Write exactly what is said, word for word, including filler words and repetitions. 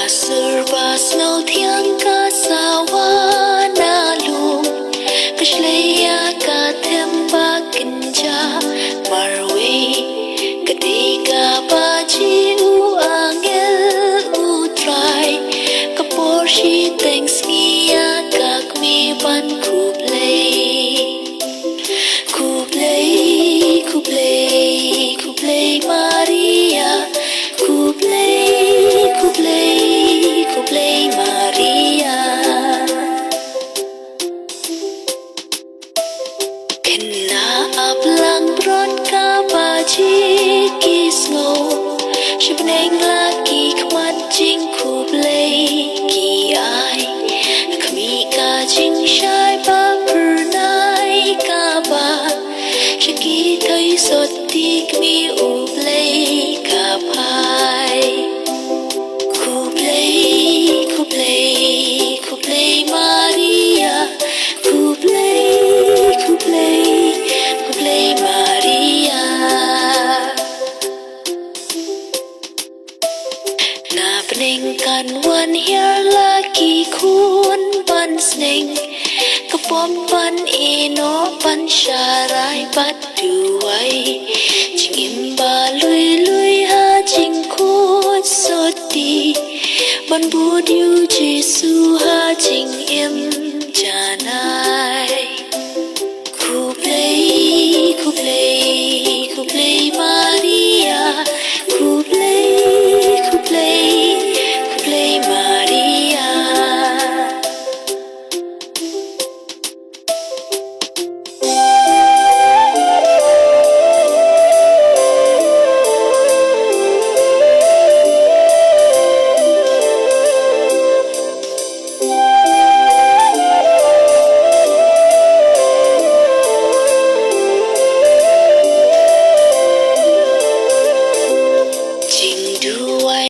Sur ba sngewthiang ka sawa na lum, ka shlei ïa ka them ba kynja marwei. Ka dei kaba ji u angel u Trai, ka por shiteng sngi ïa ka kmie ban khublei. Khublei, khublei, khublei Maria. Khublei, khublei, khublei Maria. Khynnah ap langbrot kaba ji ki sngew, sha bneng la ki khmat jingkhublei ki ai. Khmih ka jingshai ba phyrnai kaba sha ki thei sotti, kmie U Blei ka phai. Khublei, khublei, khublei Maria. Khublei, khublei, khublei Maria. Na bneng kan wan hiar la ki khun ban sneng, ka pom ban ïehnoh ban sharai bad duwai. Jingim ba lui lui ha jingkhuid sotti, ban bud ïa U Jisu ha jingim janai.